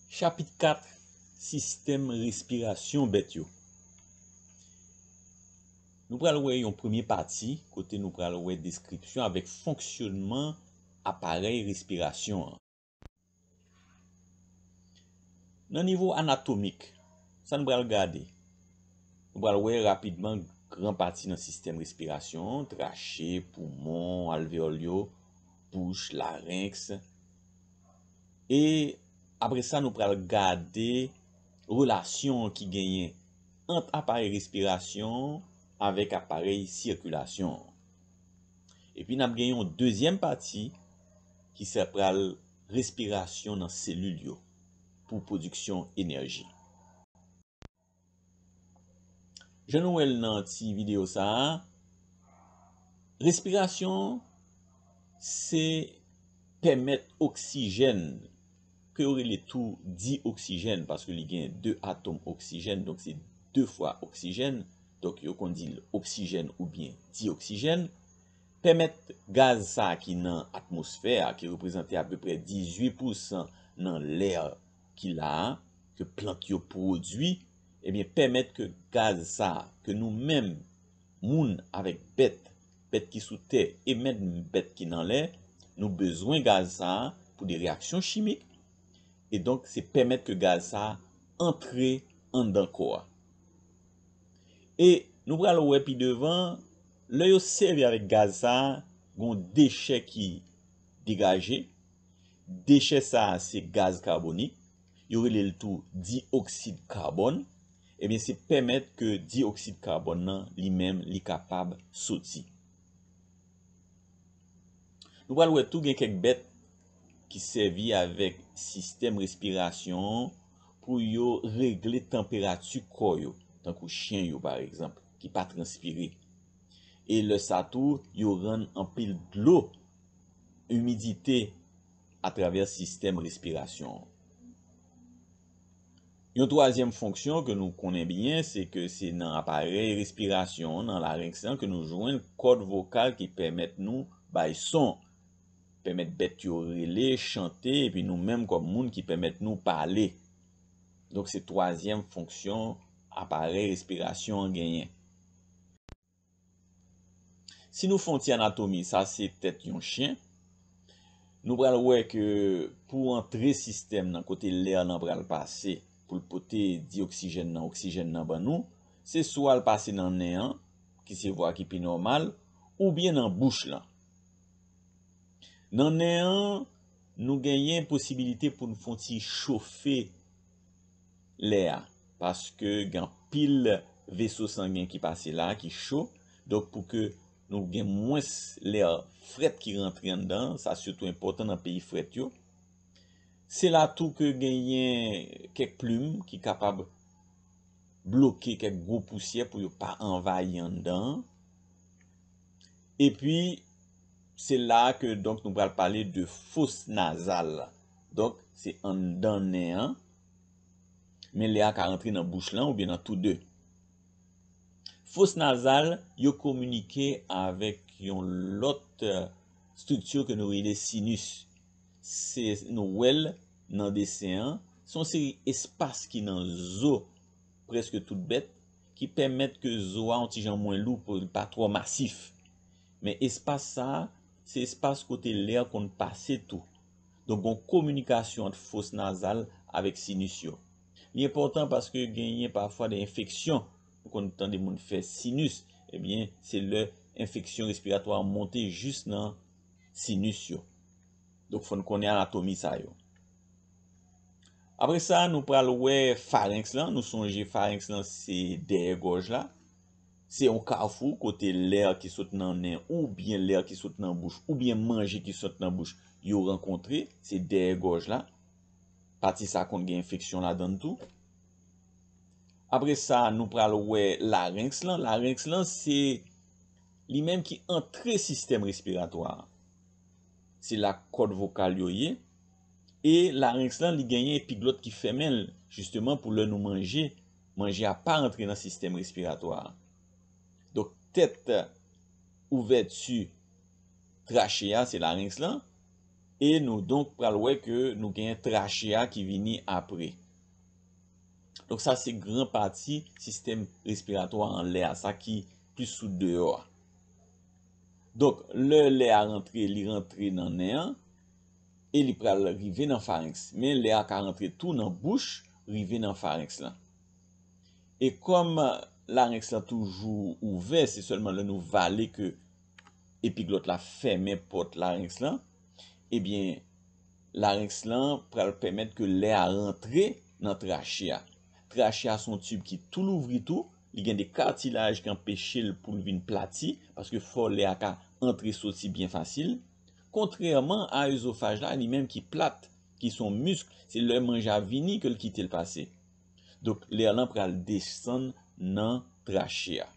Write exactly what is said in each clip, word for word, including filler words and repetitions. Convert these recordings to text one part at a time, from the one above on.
Chapit kat, sistèm respirasyon bèt yo. Nou pral wè yon premye pati kote nou pral wè deskripsyon avèk fonksyònman aparèy respirasyon an. Nan nivo anatomik, sa n pral gade? Nou pral wè rapidman gran pati nan sistèm respirasyon an, trache, poumon, alveyòl yo, bouch, larenks. E apre sa, nou pral gade relasyon ki genyen ant aparèy respirasyon avèk aparèy sikilasyon. Epi n ap gen yon dezyèm pati ki se pral respirasyon nan selil yo pou pwodiksyon enèji. Jan nou wè l nan ti videyo sa a, respirasyon se pèmèt oksijèn, ke yo rele tou di oksijèn, paske li gen de atòm oksijèn, donk se de fwa oksijèn, donk yo konn di l oksijèn oubyen di oksijèn, pèmèt gaz sa a ki nan atmosfè a, ki reprezante apeprè dizuit pousan nan lè ki la a, ke plant yo pwodui, ebyen, pèmèt ke gaz sa a, ke nou menm, moun avèk bèt, bèt ki sou tè e menm bèt ki nan lè, nou bezwen gaz sa a pou de reyaksyon chimik, e donk se pèmèt ke gaz sa a antre anndan kò a. E nou pral wè pi devan, lè yo sèvi avèk gaz sa a, gon dechè ki degaje. Dechè sa a se gaz kabonik, yo rele l tou dioksid kabòn. Ebyen, se pèmèt ke dioksid kabòn nan, li menm, li kapab soti. Nou pral wè tou gen kèk bèt ki sèvi avèk sistèm respirasyon an pou yo regle tanperati kò yo, tankou chen yo, pa egzanp, ki pa transpire. E lè sa tou, yo rann anpil dlo, imidite, atravè sistèm respirasyon an. Yon twazyèm fonksyon ke nou konnen byen, se ke se nan aparèy respirasyon an, nan larenks lan, ke nou jwenn kòd vokal ki pèmèt nou bay son, pèmèt bèt yo rele, chante, epi nou menm kòm moun ki pèmèt nou pale. Donk, se twazyèm fonksyon aparèy respirasyon an genyen. Si nou fè yon ti anatomi, sa se tèt yon chen. Nou pral wè ke pou antre sistèm nan kote lè nan pral pase, pou l pote di oksijèn nan, oksijèn nan ban nou, se swa l pase nan nen an, ki se vwa ki pi nòmal, oubyen nan bouch lan. Nan nen an, nou genyen posibilite pou n fè yon ti chofe lè a, paske gen anpil veso sangen ki pase la, ki cho. Donk, pou ke nou gen mwens lè frèt ki rantre anndan, sa sitou enpòtan nan peyi frèt yo. Se la tou ke genyen kèk plim ki kapab bloke kèk gwo pousyè pou yo pa anvayi anndan. Epi, se la ke, donk, nou pral pale de fos nazal. Donk, se anndan nen an, men lè a ka rantre nan bouch lan oubyen nan tou de. Fos nazal yo kominike avèk yon lòt, eh, estrikti ke nou rele sinis. Se, nou wè l nan desen an, se yon seri espas ki nan zo prèske tout bèt, ki pèmèt ke zo a yon ti jan mwen lou pou l pa twò masif. Men espas sa a, se espas kote lè konn pase tou. Donk, gon kominikasyon ant fos nazal avèk sinis yo. Li enpòtan paske genyen pafwa de enfeksyon. Ou konn tande moun fè sinis, ebyen, se lè enfeksyon respiratwa a monte jis nan sinis yo. Donk, fò n konnen anatomi sa yo. Apre sa, nou pral wè farenks lan. Nou sonje farenks lan se dèyè gòj la. Se yon kafou kote lè ki sot nan nen oubyen lè ki sot nan bouch oubyen manje ki sot nan bouch yo rankontre. Se dèyè gòj la. Pati sa konn gen enfeksyon ladan l tou. Apre sa, nou pral wè larenks lan. Larenks lan, se li menm ki antre sistèm respiratwa a. Se la kòd vokal yo ye. E larenks lan, li genyen epiglòt ki fèmen l, jisteman pou lè nou manje, manje a pa rantre nan sistèm respiratwa a. Donk, tèt ouvèti trache a, se larenks lan. E nou donk pral wè ke nou genyen trache a ki vini apre. Donk sa se gran pati sistèm respiratwa anlè a, sa ki plis sou deyò a. Donk lè lè a rantre, li rantre nan nen an e li pral rive nan farenks. Men lè a ka rantre tou nan bouch, rive nan farenks lan. E kòm larenks lan toujou ouvè, se sèlman lè nou vale ke epiglòt la fèmen pòt larenks lan, ebyen, larenks lan pral pèmèt ke lè a rantre nan trache a. Trache a se yon tib ki tou louvri tou, li gen de katilaj ki anpeche l pou l vin plati, paske fò lè a ka antre soti byen fasil. Kontrèman a ezofaj la, li menm ki plat, ki se yon misk, se lè manje a vini ke l kite l pase. Donk, lè lan pral desann nan trache a.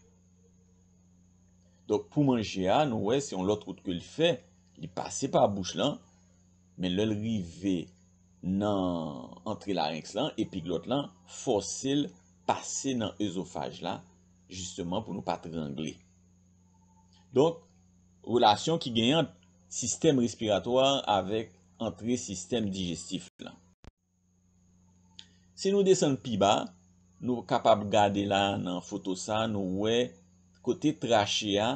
Donk, pou manje a, nou wè se yon lòt wout ke l fè, li pase pa bouch lan, men lè l rive nan antre larenks lan, epiglòt lan fòse l pase nan ezofaj la, jisteman pou nou pa trangle. Donk, relasyon ki genyen ant sistèm respiratwa avèk antre sistèm dijestif lan. Si nou desann pi ba, nou kapab gade la nan foto sa, nou wè kote trache a,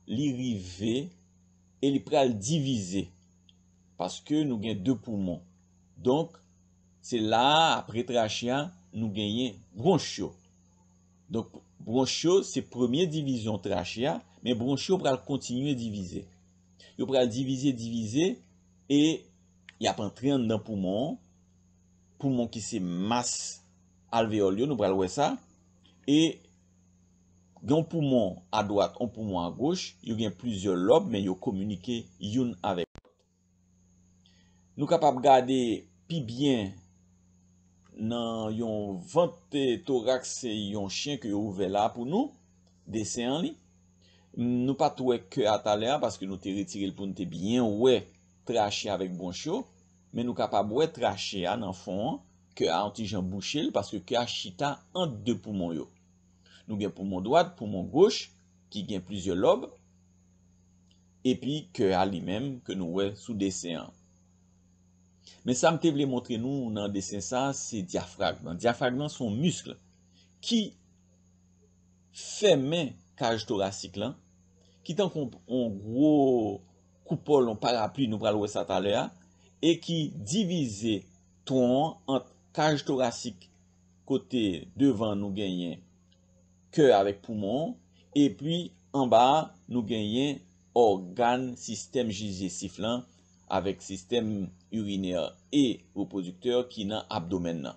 li rive e li pral divize. Paske nou gen de poumon. Donk, se la a, apre trache a, nou genyen bwonch yo. Donk, bwonch yo se premye divizyon trache a, men bwonch yo pral kontinye divize. Yo pral divize, divize, e y ap antre anndan poumon an. Poumon ki se mas alveyòl yo, nou pral wè sa. E gen yon poumon adwat, yon poumon agoch, yo gen plizyè lòb, men yo kominike youn avèk lòt. Nou kapab gade pi byen nan yon vant, e, toraks yon chen ke yo ouvè la pou nou, desen an li. Nou pa t wè kè a talè a paske nou te retire l pou nou te byen wè trache avèk bwonch yo, men nou kapab wè trache a nan fon an, kè a yon ti jan bouche l paske kè a chita ant de poumon yo. Nou gen poumon dwat, poumon goch, ki gen plizyè lòb, epi kè a li menm ke nou wè sou desen an. Men sa m te vle montre nou nan desen sa, se dyafrag lan. Dyafrag lan se yon misk ki fèmen kaj torasik lan, ki tankou yon gwo koupòl, yon parapli, nou pral wè sa talè a, e ki divize twon an ant kaj torasik kote devan nou genyen kè avèk poumon, epi anba a nou genyen ògàn sistèm dijestif lan avèk sistèm irinè e repwodiktè ki nan abdomèn nan.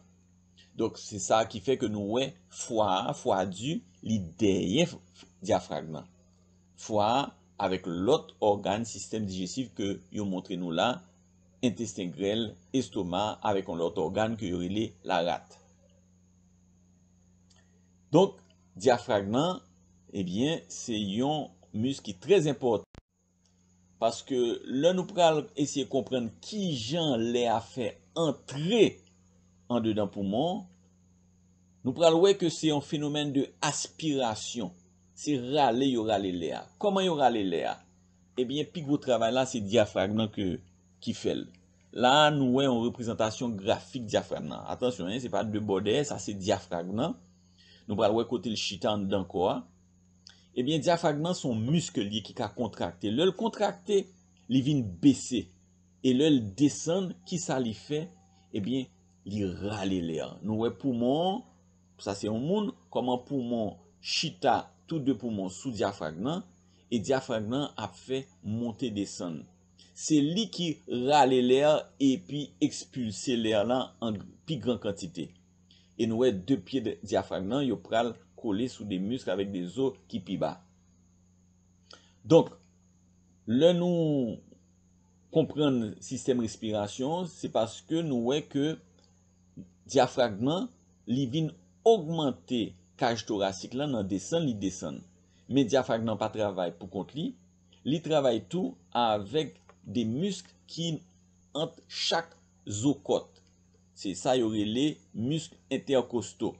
Donk, se sa ki fè ke nou wè fwa a, fwa di, li dèyè dyafrag lan. Fwa a avèk lòt ògàn sistèm dijestif ke yo montre nou la, entesten grèl, estoma, avèk yon lòt ògàn ke yo rele larat. Donk, dyafrag lan, ebyen, se yon misk ki trè enpòtan. Paske lè nou pral eseye konprann kijan lè a fè antre andedan poumon, nou pral wè ke se yon fenomèn de aspirasyon. Se rale yo rale lè a. Kòman yo rale lè a? Ebyen, pi gwo travay la, se dyafrag lan ke, ki fè l. La a, nou wè yon reprezantasyon grafik dyafrag lan. Atansyon, en, se pa de bò dèyè, sa se dyafrag lan. Nou pral wè kote l chita anndan kò a. Ebyen, dyafrag lan se yon misk li ye ki ka kontrakte. Lè l kontrakte, li vin bese. E lè l desann, kisa li fè? Ebyen, li rale lè a. Nou wè poumon an, sa se yon moun, kòman poumon chita, tou de poumon sou dyafrag lan, e dyafrag lan ap fè monte desann. Se li ki rale lè a epi ekspilse lè lan an pi gran kantite. E nou wè de pye de dyafrag lan, yo pral kole sou de misk avèk de zo ki pi ba. Donk, lè nou konprann sistèm respirasyon, se paske nou wè ke dyafrag lan, li vin ogmante kaj torasik lan nan desann li desann. Men dyafrag lan pa travay pou kont li, li travay tou avèk de misk ki ant chak zo kòt. Se sa yo rele misk entèkosto.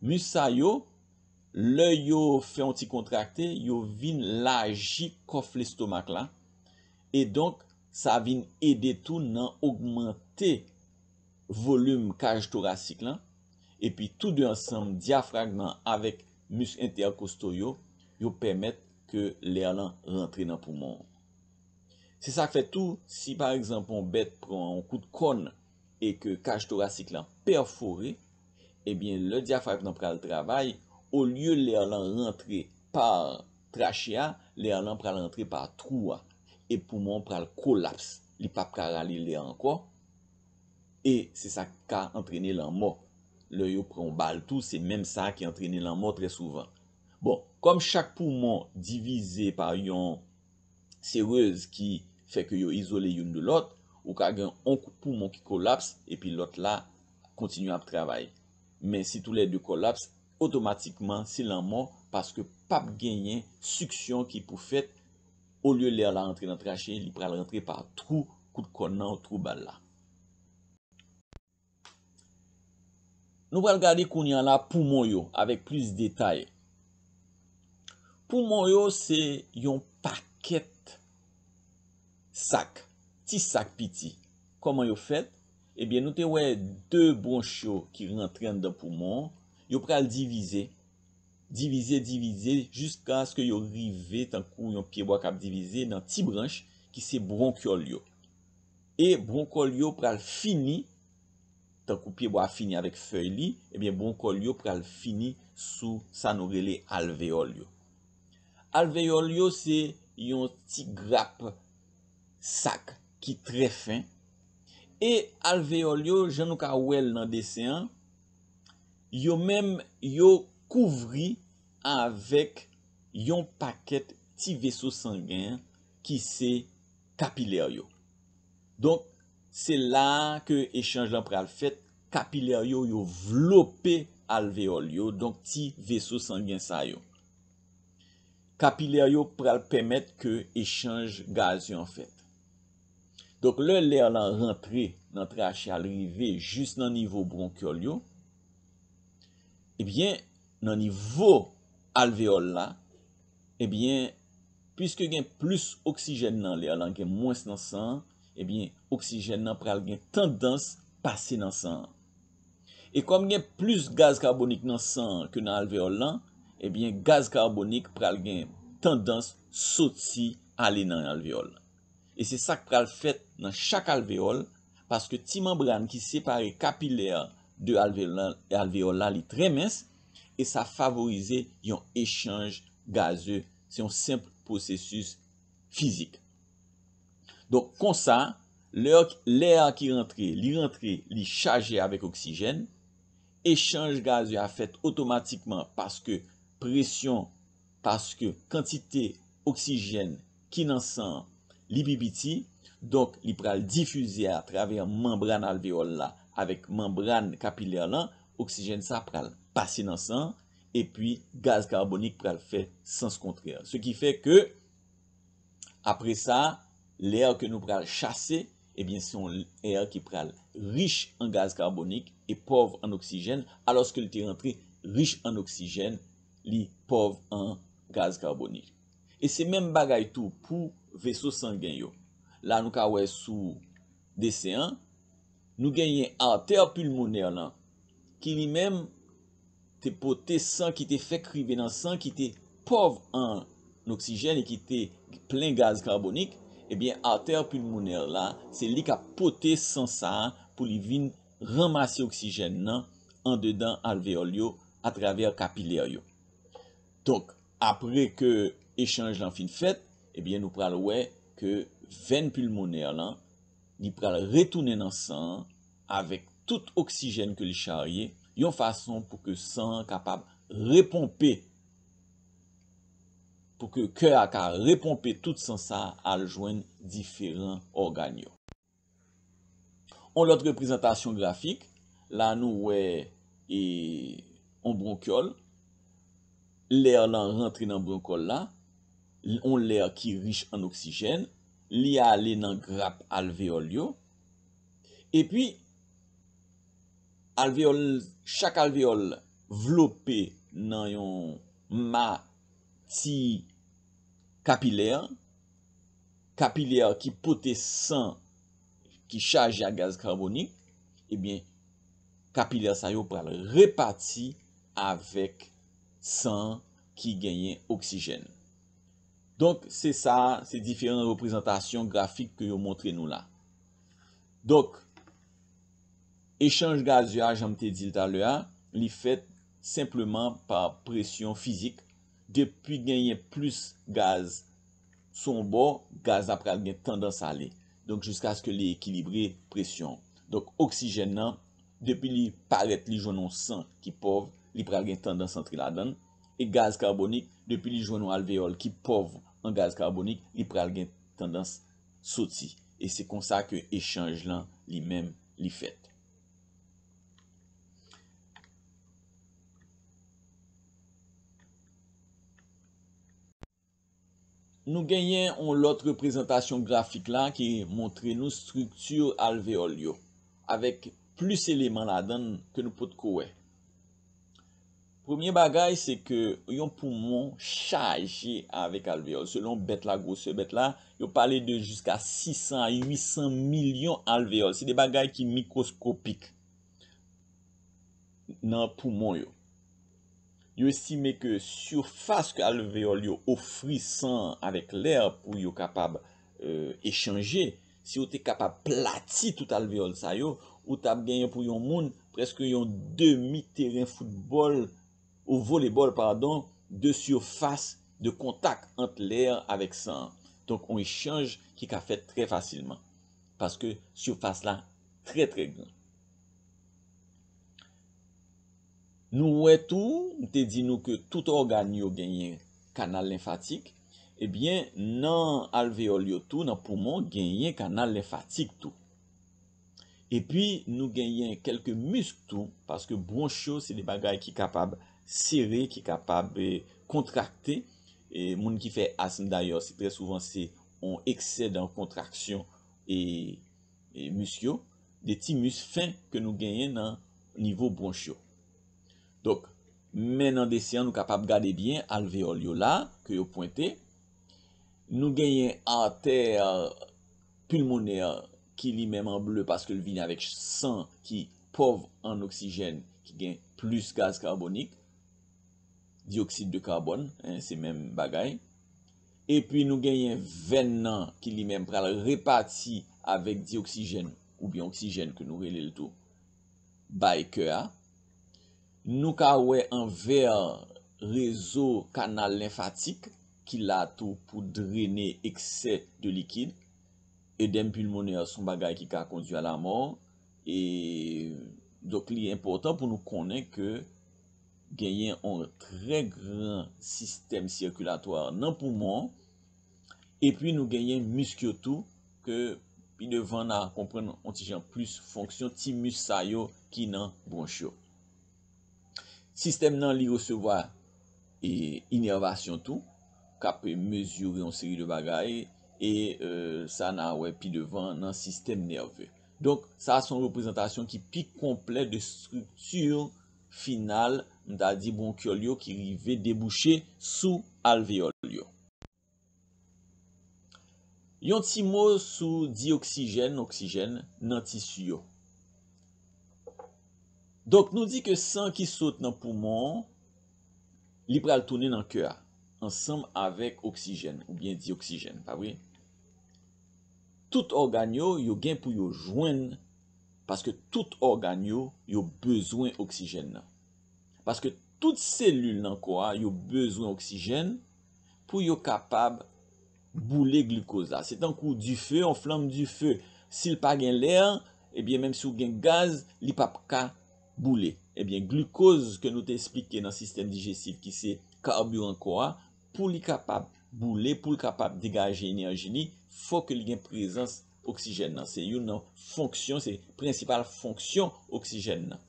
Misk sa yo, lè yo fè yon ti kontrakte, yo vin laji kòf lestomak la. E donk, sa vin ede tou nan ogmante volim kaj torasik lan, epi tou de ansanm, dyafrag lan avèk misk entèkosto yo, yo pèmèt ke lè lan rantre nan poumon an. Se sa k fè tou, si pa egzanp yon bèt pran yon kout kòn e ke kaj torasik lan pèfore, ebyen, lè dyafrag lan pral travay, olye lè lan rantre pa trache a, lè lan pral rantre pa twou a, e poumon an pral kolaps. Li p ap ka rale lè ankò, e se sa k ka antrene lanmò. Lè yo pran yon bal tou, se menm sa ki antrene lanmò trè souvan. Bon, kòm chak poumon divize pa yon serez ki fè ke yo izole youn de lòt, ou ka gen yon poumon ki kolaps, epi lòt la kontinye ap travay. Men si toulède kolaps, otomatikman, se lanmò, paske p ap genyen siksyon ki pou fèt, olye lè la rantre nan trache, li pral rantre pa twou kout kòn nan, twou bal la. Nou pral gade kounye a la poumon yo avèk plis detay. Poumon yo se yon pakèt sak, ti sak piti. Kòman yo fèt? Ebyen, nou te wè de bwonch yo ki rantre anndan poumon an, yo pral divize, divize, divize, jiskaske yo rive tankou yon pyebwa k ap divize nan ti branch ki se bwonkyòl yo. E bwonkyòl yo pral fini, tankou pyebwa a fini avèk fèy li, ebyen, bwonkyòl yo pral fini sou sa nou rele alveyòl yo. Alveyòl yo se yon ti grap sak ki trè fen. E alveyòl yo, jan nou ka wè l nan desen an, yo menm, yo kouvri avèk yon pakèt ti veso sangen ki se kapilè yo. Donk, se la a ke echanj lan pral fèt. Kapilè yo, yo vlope alveyòl yo, donk ti veso sangen sa yo. Kapilè yo pral pèmèt ke echanj gazye an fèt. Donk, lè lè lan rantre nan trache a, l rive jis nan nivo bwonkyòl yo, ebyen, nan nivo alveyòl la, ebyen, piske gen plis oksijèn nan lè lan, gen mwens nan san an, ebyen, oksijèn nan pral gen tandans pase nan san an. E kòm gen plis gaz kabonik nan san an ke nan alveyòl lan, ebyen, gaz kabonik pral gen tandans soti ale nan alveyòl lan. E se sa k pral fèt nan chak alveyòl, paske ti manbràn ki separe kapilè de alveyòl la, alveyòl la, li trè mens, e sa favorize yon echanj gaze. Se yon senp pwosesis fizik. Donk, konsa, lè, lè a ki rantre, li rantre, li chaje avèk oksijèn, echanj gaze a fèt otomatikman paske presyon, paske kantite oksijèn ki nan san an, li pi piti, donk, li pral difize atravè manbràn alveyòl la avèk manbràn kapilè lan, oksijèn sa pral pase nan san an, epi gaz kabonik pral fè sans kontrè. Se ki fè ke, apre sa, lè ke nou pral chase, ebyen, se yon lè ki pral rich an gaz kabonik e pòv an oksijèn, alòske li te rantre rich an oksijèn, li pòv an gaz kabonik. E se menm bagay tou pou veso sangen yo. La, nou ka wè sou desen an, nou genyen atè pulmonè lan, ki li menm te pote san, ki te fèk rive nan san, ki te pòv an oksijèn e ki te plen gaz kabonik, ebyen, atè pulmonè la, se li k ap pote san sa a pou li vin ranmase oksijèn nan andedan alveyòl yo atravè kapilè yo. Donk, apre ke echanj lan fin fèt, ebyen, nou pral wè ke venn pulmonè lan, li pral retounen nan san an avèk tout oksijèn ke li charye, yon fason pou ke san an kapab reponpe, pou ke kè a ka reponpe tout san sa a al jwenn diferan ògàn yo. On lòt reprezantasyon grafik, la nou wè, e, on bwonkyòl, lè lan rantre nan bwonkyòl la, on lè ki rich an oksijèn, li ale nan grap alveyòl yo, epi alveyòl, chak alveyòl vlope nan yon ma ti kapilè, kapilè ki pote san ki chaje ak gaz kabonik, ebyen, kapilè sa yo pral repati avèk san ki genyen oksijèn. Donk, se sa, se diferan reprezantasyon grafik ke yo montre nou la. Donk, echanj gazye a, jan m te di l talè a, li fèt senpleman pa presyon fizik. Depi genyen plis gaz sou yon bò, gaz la pral gen tandans ale. Donk, jiskaske li ekilibre presyon. Donk, oksijèn nan, depi li parèt, li jwenn yon san ki pòv, li pral gen tandans antre ladan l. E gaz kabonik, depi li jwenn yon alveyòl ki pòv an gaz kabonik, li pral gen tandans soti. E se konsa ke echanj lan, li menm, li fèt. Nou genyen yon lòt reprezantasyon grafik la ki montre nou estrikti alveyòl yo, avèk plis eleman ladan l ke nou potko wè. Premye bagay, se ke yon poumon chaje avèk alveyòl. Selon bèt la, gwosè bèt la, yo pale de jiska sis san a uit san milyon alveyòl. Se de bagay ki mikwoskopik nan poumon yo. Yo estime ke sifas ke alveyòl yo ofri san avèk lè pou yo kapab, e, echanje, si yo te kapab plati tout alveyòl sa yo, ou t ap genyen pou yon moun prèske yon demi teren foutbòl, ou volebòl, padon, de sifas de kontak ant lè avèk san an. Donk, yon echanj ki ka fèt trè fasilman, paske sifas la trè, trè gran. Nou wè tou, m te di nou ke tout ògàn yo genyen kanal lenfatik. Ebyen, nan alveyòl yo tou, nan poumon, genyen kanal lenfatik tou. Epi, nou genyen kèlke misk tou, paske bwonch yo, se de bagay ki kapab sere, ki kapab, e, kontrakte. E moun ki fè asm, dayè, se trè souvan, se yon eksè dan kontraksyon e, e misk yo, de ti misk fen ke nou genyen nan nivo bwonch yo. Donk, men nan desen an, nou kapab gade byen alveyòl yo la, ke yo pwente. Nou genyen atè pilmonè ki li menm an ble paske l vini avèk san ki pòv an oksijèn, ki gen plis gaz kabonik, diyoksid de kabòn, en, se menm bagay. Epi nou genyen venn nan ki li menm pral repati avèk dioksijèn oubyen oksijèn ke nou rele l tou bay kè a. Nou ka wè anvè rezo kanal lenfatik ki la tou pou drene eksè de likid. Edèm pilmonè se yon bagay ki ka kondui a lamò. E donk, li enpòtan pou nou konnen ke genyen yon trè gran sistèm sikilatwa nan poumon an. Epi nou genyen misk yo tou, ke pi devan n a konprann yon ti jan plis fonksyon ti misk sa yo ki nan bwonch yo. Sistèm nan, li resevwa, e, inèvasyon tou, k ap mezire yon seri de bagay, e, e, sa n a wè pi devan nan sistèm nève. Donk, sa a se yon reprezantasyon ki pi konplè de estrikti final, m ta di, bwonkyòl yo ki rive debouche sou alveyòl yo. Yon ti mo sou dioksijèn, oksijèn, nan tisi yo. Donk, nou di ke san ki sot nan poumon an, li pral tounen nan kè a, ansanm avèk oksijèn, oubyen dioksijèn, pa vre? Tout ògàn yo, yo gen pou yo jwenn, paske tout ògàn yo, yo bezwen oksijèn nan. Paske tout selil nan kò a, yo bezwen oksijèn pou yo kapab boule glikoz la. Se tankou dife, yon flanm dife. Si l pa gen lè, ebyen, menm si w gen gaz, li p ap ka boule. Ebyen, glikoz ke nou te esplike nan sistèm dijestif, ki se kabiran kò a, pou li kapab boule, pou l kapab degaje enèji li, fòk li gen prezans oksijèn nan. Se youn nan fonksyon, se prensipal fonksyon oksijèn nan.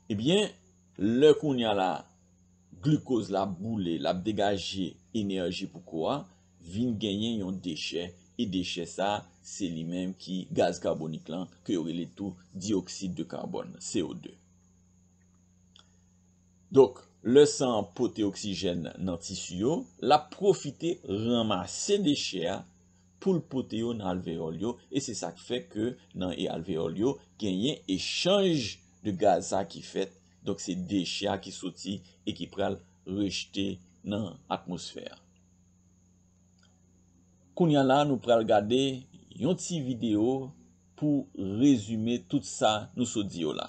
Ebyen, lè kounye a la, glikoz la boule, l ap degaje enèji pou kò a, vin genyen yon dechè, e dechè sa, se li menm ki gaz kabonik lan, ke yo rele tou diyoksid de kabòn, C O de. Donk, Lè san an pote oksijèn nan tisi yo, l ap pwofite ranmase dechè a pou l pote yo nan alveyòl yo, e se sa k fè ke nan alveyòl yo genyen echanj de gaz sa ki fèt, donk se dechè a ki soti e ki pral rejte nan atmosfè a. Kounye a la, nou pral gade yon ti videyo pou rezime tout sa nou sot di yo la.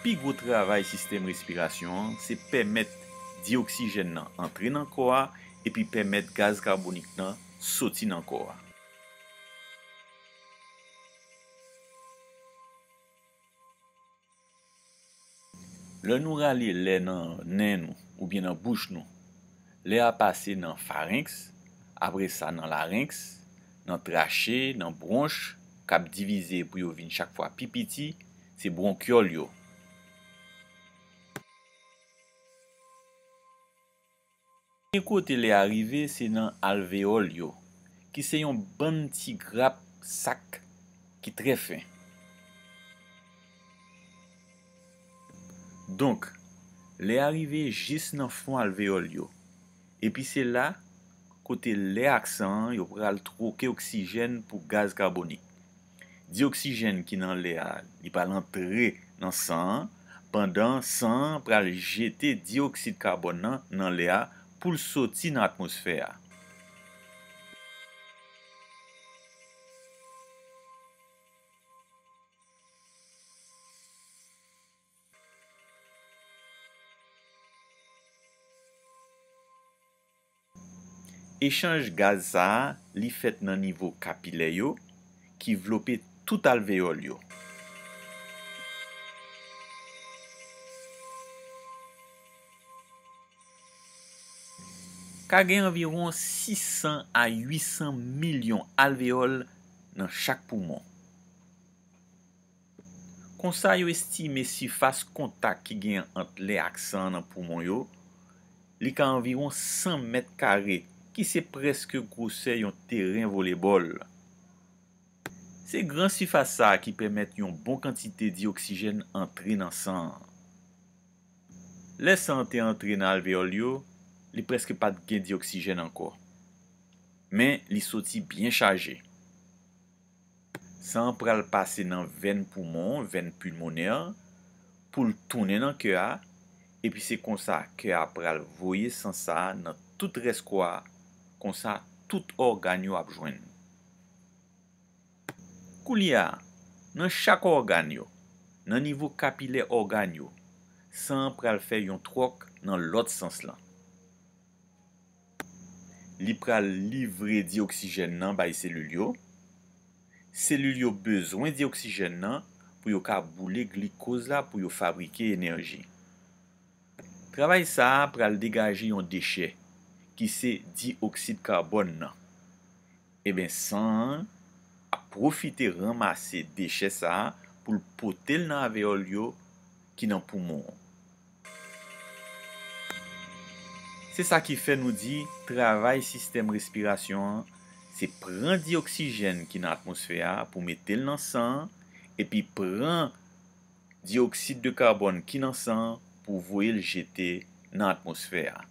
Pi gwo travay sistèm respirasyon an se pèmèt dioksijèn nan antre nan kò a epi pèmèt gaz kabonik nan soti nan kò a. Lè nou rale lè nan nen nou oubyen nan bouch nou, lè a pase nan farenks, apre sa nan larenks, nan trache, nan bwonch, k ap divize pou yo vin chak fwa pi piti, se bwonkyòl yo. Premye kote lè a rive se nan alveyòl yo, ki se yon bann ti grap sak ki trè fen. Donk, lè a rive jis nan fon alveyòl yo, epi se la kote lè ak san an yo pral twoke oksijèn pou gaz kabonik. Dioksijèn ki nan lè a, li pral antre nan san an, pandan san an pral jete diyoksid kabòn nan nan lè a pou l soti nan atmosfè a. Echanj gaz sa a, li fèt nan nivo kapilè yo, ki vlope tout alveyòl yo. Ka gen anviwon sis san a uit san milyon alveyòl nan chak poumon. Konsa, yo estime sifas kontak ki genyen ant lè ak san an nan poumon yo, li ka anviwon san mèt kare, ki se prèske gwosè yon teren volebòl. Se gran sifas sa a ki pèmèt yon bon kantite dioksijèn antre nan san an. Lè san an te antre nan alveyòl yo, li prèske pa t gen dioksijèn ankò. Men, li soti byen chaje. San an pral pase nan venn poumon, venn pilmonè, pou l tounen nan kè a, epi se konsa kè a pral voye san sa a nan tout rès kò a, konsa tout ògàn yo ap jwenn. Koulye a, nan chak ògàn yo, nan nivo kapilè ògàn yo, san an pral fè yon twòk nan lòt sans lan. Li pral livre dioksijèn nan bay selil yo. Selil yo bezwen dioksijèn nan pou yo ka boule glikoz la pou yo fabrike enèji. Travay sa a pral degaje yon dechè, ki se diyoksid kabòn nan. Eben, san an ap pwofite ranmase dechè sa a pou l pote l nan alveyòl yo ki nan poumon an. Se sa ki fè nou di travay sistèm respirasyon an, se pran diyoksidjèn ki nan atmosfè a pou mete l nan san an, epi pran diyoksid de kabòn ki nan san an pou voye l jete nan atmosfè a.